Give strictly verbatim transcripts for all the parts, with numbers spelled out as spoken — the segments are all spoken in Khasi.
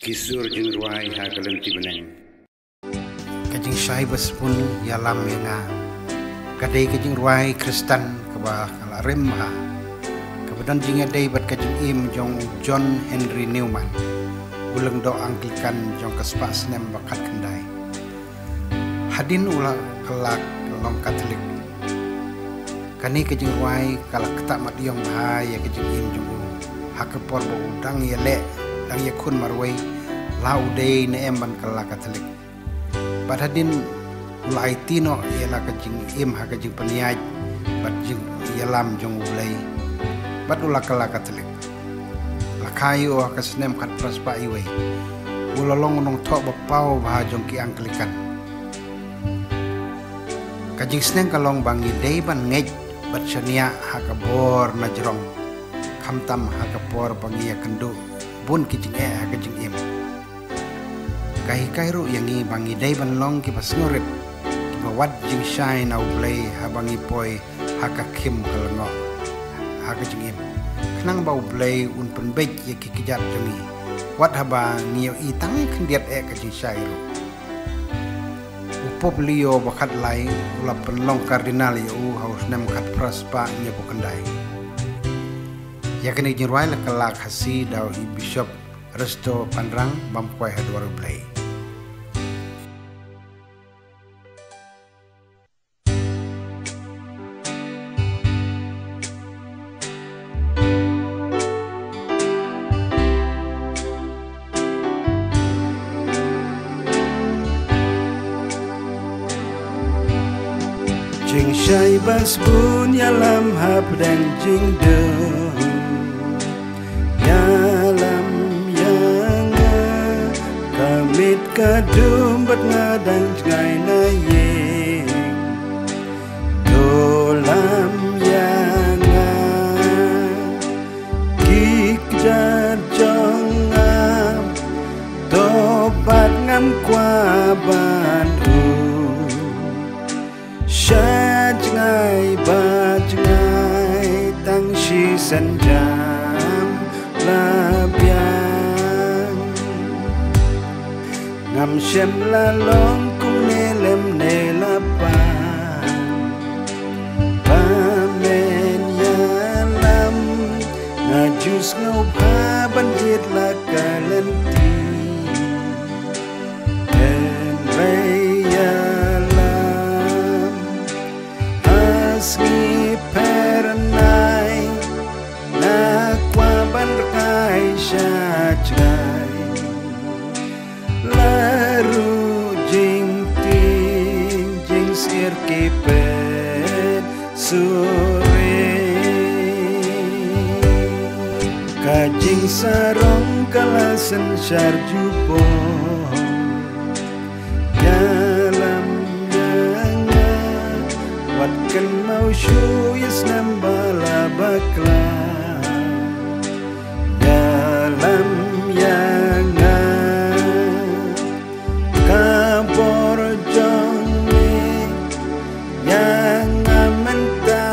Ki sur jingrwai ha ka lynti bneng. Ka jingshai ba sbun ïalam ïa nga. Ka dei ka jingrwai Khristan kaba ka la rim ha. Kaba don jingïadei bad ka jingim jong u John Henry Newman, u lyngdoh Anglikan jong ka spah snem ba khatkhyndai. Hadien u la kylla long Katholik, kane ka jingrwai ka la ktah mat ïong bha ïa ka jingim jong u. Ha ka por ba u dang ïaleh, dang ïakhun marwei, la u dei ne em ban kylla Katholik. Bad hadien u la aiti noh ïa la ka jingim ha ka jingpynïaid bad jingïalam jong U Blei. Bad u la kylla Katholik. La kha ïa u ha ka snem khatphra spah wei. U la long u nongthoh ba paw bha jong ki Anglikan. Ka jingsneng ka long ba ngi dei ban ngeit bad shaniah ha ka bor na jrong, khamtam ha ka por ba ngi ïakynduh bun ki jingeh ha ka jingim. Ka hikai ruh ïa ngi ba ngi dei ban long kiba sngewrit, kiba wad jingshai na U Blei haba ngi poi ha ka khim ka lyngngoh ha ka jingim, khnang ba U Blei un pynbeit ïa ki kjat jong ngi, wat haba ngi ïohi tang khyndiat eh ka jingshai ruh. U Pope Leo ba khatlai u la pynlong Cardinal ïa u ha u snem khatphra spah hynñiewphew khyndai. Ïa kane ka jingrwai la kylla Khasi da i Bishop Risto Pynrang, bam kwai ha dwar U Blei. Jingshai ba sbun ïalam hapdeng jingdum. Ïalam ïa nga, ka miet ka dum bad nga dang jngai na ïing. To lam ïa nga, ki kjat jong nga, to bad ngam kwah ban um. Sha jngai ba jngai tang shisien jam la biang. Ngam shym la long kumne lem ne la pang. Ba men ïalam nga ju sngewbha ban jied la ka lynti. Hynrei ïalam ha sngi phyrnai, nga kwah ban rkai sha jngai. La ruh jingtieng jingsyier ki peit suri. Ka jingsarong ka la synshar jubor. Ïalam ïa nga, wat kynmaw shuh ïa snem ba la bakla. Ïalam ïa nga, ka bor jong me ïa nga mynta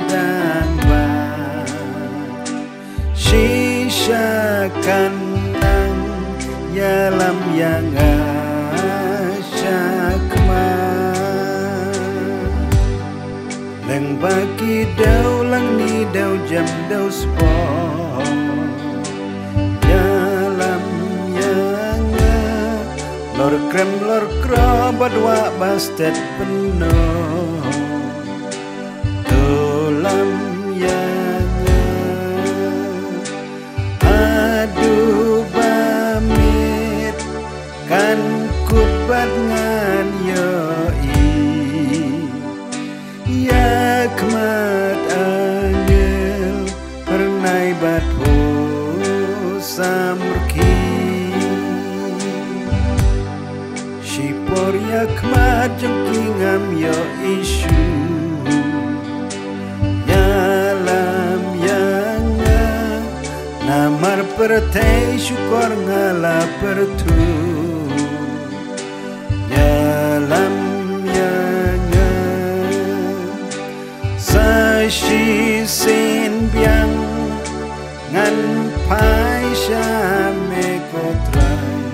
dang bad. Shisha kan nang ïalam ïa nga shakhmat. Leng ba ki dewlang ni dew jem dew spot. Ïalam ïa nga, lor krem lor kro bad wah ba stet pynno. To lam ïa nga, haduh ba miet kan kut bad ngan ïohi. Ïa khmat angel, phyrnai bad phuh samrkhie. Shipor ïa khmat jong ki ngam ïohi shuh. Ïalam ïa nga, namar pyrthei shukor nga la pyrthuh. Ïalam ïa nga, sa shisien biang ngan phai sha me ko Trai.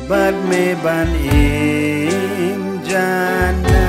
bad me ban im jana.